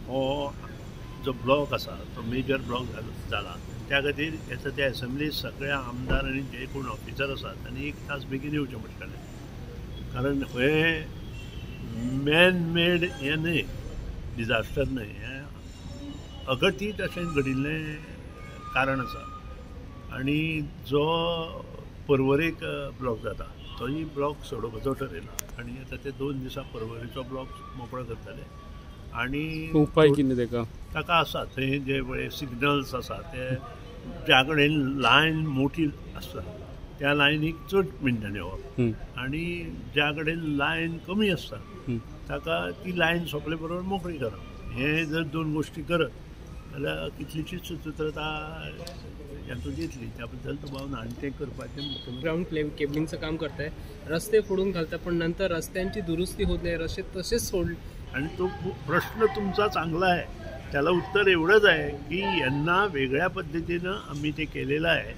हो जो ब्लॉक आसा तो मेजर ब्लॉक जाला. त्या खातीर येता त्या एसेंब्ली सगळे आमदार आनी जे कोण ऑफिसर आसात तांणी एक तास बेगीन येवचें पडटलें, कारण हे मॅन मेड हें न्हय, डिजास्टर न्हय, हें अगतीत अशें घडिल्लें कारण आसा. आनी जो पर्वरेक ब्लॉक जाता तोय ब्लॉक सोडोवपाचो ठरयला आनी आतां ते 2 दिसां पर्वरेचो ब्लॉक मोकळो करतले. आनी उपाय कितें ताका ताका आसा थंय जे पळय सिग्नल्स आसा ते ज्या कडेन लायन मोठी आसता त्या लायनीक चड मिनटां येवप आनी ज्या कडेन लायन कमी आसता ताका ती लायन सोंपले बरोबर मोकळी करप. हे जर 2 गोश्टी करत जाल्यार कितलीशीच सुसूत्रता हातूंत येतली, त्या बद्दल दुबाव ना. आनी तें करपाचें ग्राउंड केबलिंगचं काम करताय, रस्ते फोडून घालतात पण नंतर रस्त्यांची दुरुस्ती होत नाही, रस्ते तसेच सोड. आणि तो प्रश्न तुमचा चांगला आहे, त्याला उत्तर एवढंच आहे की यांना वेगळ्या पद्धतीनं आम्ही ते केलेलं आहे.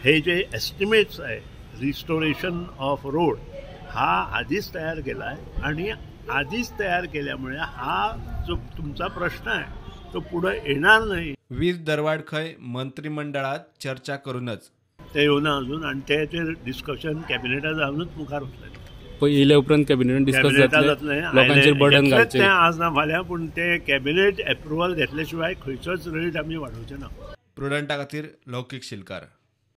हे जे एस्टिमेट्स आहे रिस्टोरेशन ऑफ रोड हा आधीच तयार केला आहे आणि आधीच तयार केल्यामुळे हा जो तुमचा प्रश्न आहे तो पुढे येणार नाही. वीज दरवाढ खंय मंत्रिमंडळात चर्चा करूनच ते येवना अजून आणि ते डिस्कशन कॅबिनेटात जाऊनच मुखार वतलें. येयल्या उपरांत कॅबिनेटान डिस्कस जातलें, लोकांचेर बर्डन घालचें तें आज ना फाल्यां, पूण ते कॅबिनेट एप्रुवल घेतले शिवाय खंयचोच रेट आमी वाडोवचे ना. प्रुडंटा खातीर लौकीक शिलकार.